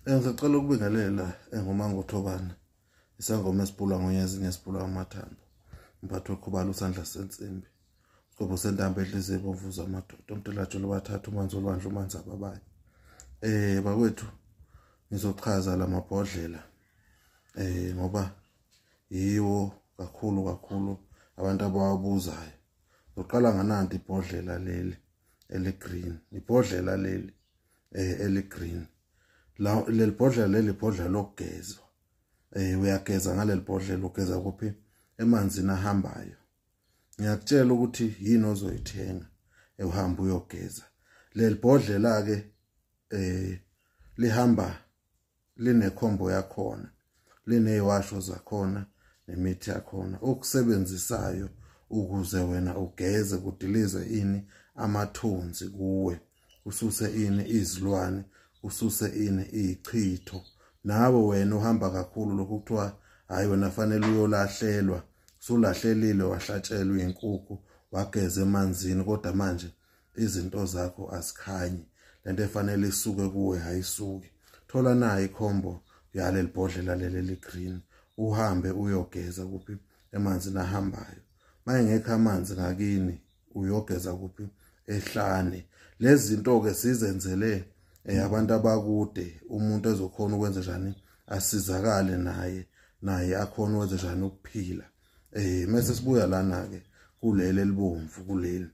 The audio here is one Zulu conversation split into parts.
Ngisacela ukubingelela enguMangothobane, isangoma esibhulwa ngonyezi nesibhulwa amathambo. Mphathi wekhubalo usandla sensimbi. Sigobo sentambo enhliziyo ebomvu zamadoda, umntelajolo bathatha umanzi olwandle umanzi ababayo. Bakwethu ngizochaza lamabhodlela ngoba yiwo kakhulu kakhulu abantu abawabuzayo. Uqala ngananti ibhodlela leli eli green, ibhodlela leli eli green. La leli bhodlela leli ibhodlela lokugezwa. Uyageza ngaleli bhodlela, ugeza kuphi? Emanzini ahambayo. Ngiyakutshela ukuthi yini ozoyithenga uhamba uyogeza. Leli bhodlela ke lihamba linekhombo yakhona, lineziwasho zakhona nemithi yakhona okusebenzisayo ukuze wena ugeze kudilize ini amathunzi kuwe, ususe ini izilwane, ususe ini ichitho. Nawe wena uhamba kakhulu lokhu kuthiwa hayi wena fanele uyolahlelwa, sulahlelile wahlatshelwa inkukhu wageza emanzini, kodwa manje izinto zakho azikhanyi, lento efanele isuke kuwe ayisuki. Thola nayo ikhombo yaleli bhodlela leli li-green, uhambe uyogeza kuphi? Emanzini ahambayo. Mayengekho amanzi ngakini uyogeza kuphi? Ehlane. Lezi zinto ke sizenzele abantu abakude, umuntu ezokhona ukwenza njani asizakale naye akhona ukwenza njani ukuphila. Mase sibuya lana ke kuleli elibomvu, kuleli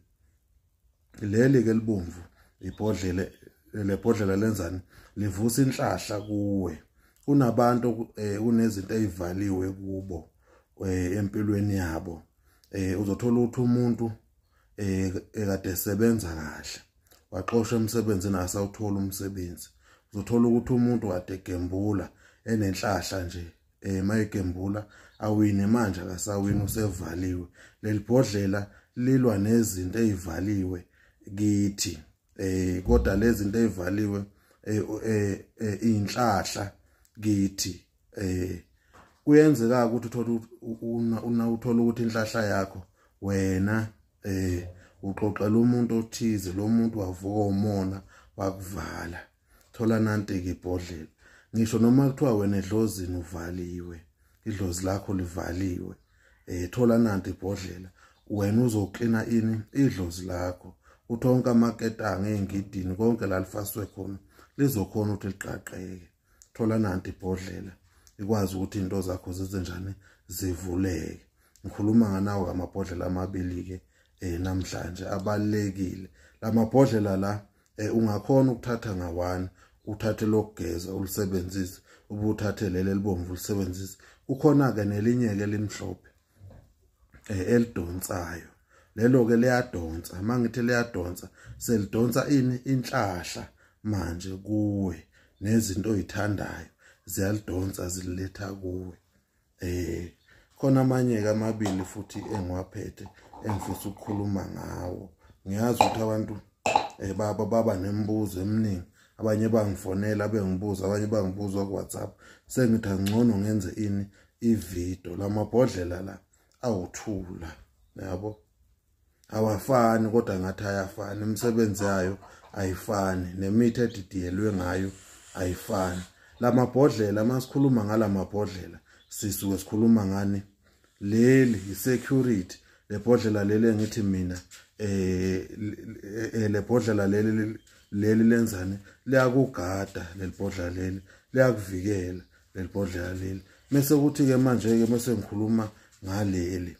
leli ke libomvu ibhodlela, lebhodlela lenzani? Livusa inhlahla kuwe. Kunabantu kunezinto ezivaliwe kubo empilweni yabo. Uzothola ukuthi umuntu ekade esebenza kahle waxoshwa emsebenzini asawuthola umsebenzi. Uzothola ukuthi umuntu kade egembula enenhlahla nje, mayegembula awine manje akasawini, usevaliwe. Leli bhodlela lilwa nezinto ezivaliwe kithi, kodwa lezi zinto ezivaliwe inhlahla kithi. Kuyenzeka ukuthi uthola ukuthi inhlahla yakho wena uxoxela umuntu othize, lo muntu wavuka umona wakuvala. Thola nanti-ke ibhodlela, ngisho noma kuthiwa wena edlozini uvaliwe, idlozi lakho livaliwe, thola nanti ibhodlela, wena uzoklina ini idlozi lakho, uthi onke amaketanga ey'ngidini konke la lifaswe khona lizokhona ukuthi liqaqeke. Thola nanti ibhodlela ikwazi ukuthi into zakho zenze njani, zivuleke. Ngikhuluma nganawo amabhodlela amabili-ke namhlanje, abalulekile lamabhodlela la. Ungakhona ukuthatha ngawani, uthathe lokugeza ulisebenzise, ubuthathe leli elibomvu ulisebenzise. Kukhona-ke nelinye-ke elimhlophe elidonsayo, lelo-ke liyadonsa. Mangithi liyadonsa, selidonsa ini inhlahla manje kuwe, nezinto oyithandayo ziyalidonsa zililetha kuwe. Khona amanye-ke amabili futhi engiwaphethe engifisa ukukhuluma ngawo. Ngiyazi ukuthi abantu baba nemibuzo eminingi, abanye bangifonela bengibuza, abanye bangibuza ku-WhatsApp. Sengithi angcono ngenze ini ividiyo. Lamabhodlela la awuthula, yabo, awafani kodwa ngathi ayafana, imisebenzi yayo ayifani, nemithi edidiyelwe ngayo ayifani. Lamabhodlela, masikhuluma ngalamabhodlela sisuke sikhuluma ngani? Leli i-security lebhodlela leli engithi mina lebhodlela leli lenzani? Liyakugada leli bhodlela leli, liyakuvikela leli bhodlela leli. Mase kuthi ke manje ke mase ngikhuluma ngaleli,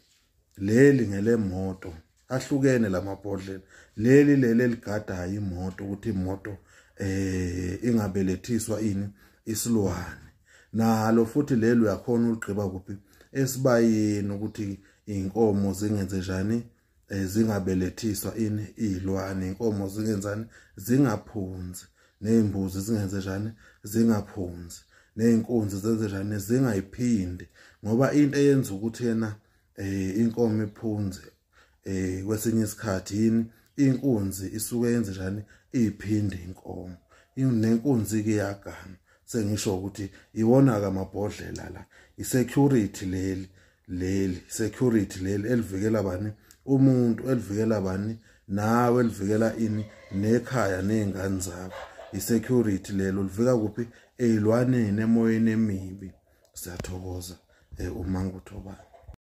leli ngelemoto. Ahlukene lamabhodlela. Leli eligadayo imoto ukuthi imoto ingabelethiswa ini isilwane. Nalo futhi leli uyakhona uligqiba kuphi? Esibayeni, ukuthi inkomo zingenze njani, zingabelethiswa ini izilwane, inkomo zingenzani, zingaphunzi, nezimbuzi zingenze njani, zingaphunzi, nezinkunzi zenze njani, zingayiphindi. Ngoba into eyenza ukuthi yena inkomo iphunze kwesinye isikhathi yini, inkunzi isuke yenze njani, iphinde inkomo, nenkunzi ke iyaganga. Sengisho ukuthi iwona ke amabhodlela la, i-security leli security leli elivikela bani umuntu, elivikela bani nawe, elivikela ini nekhaya nezingane zakho. I-security lelo livika kuphi? Eyilwaneni, emoyeni emibi. Siyathokoza uma nguthobani.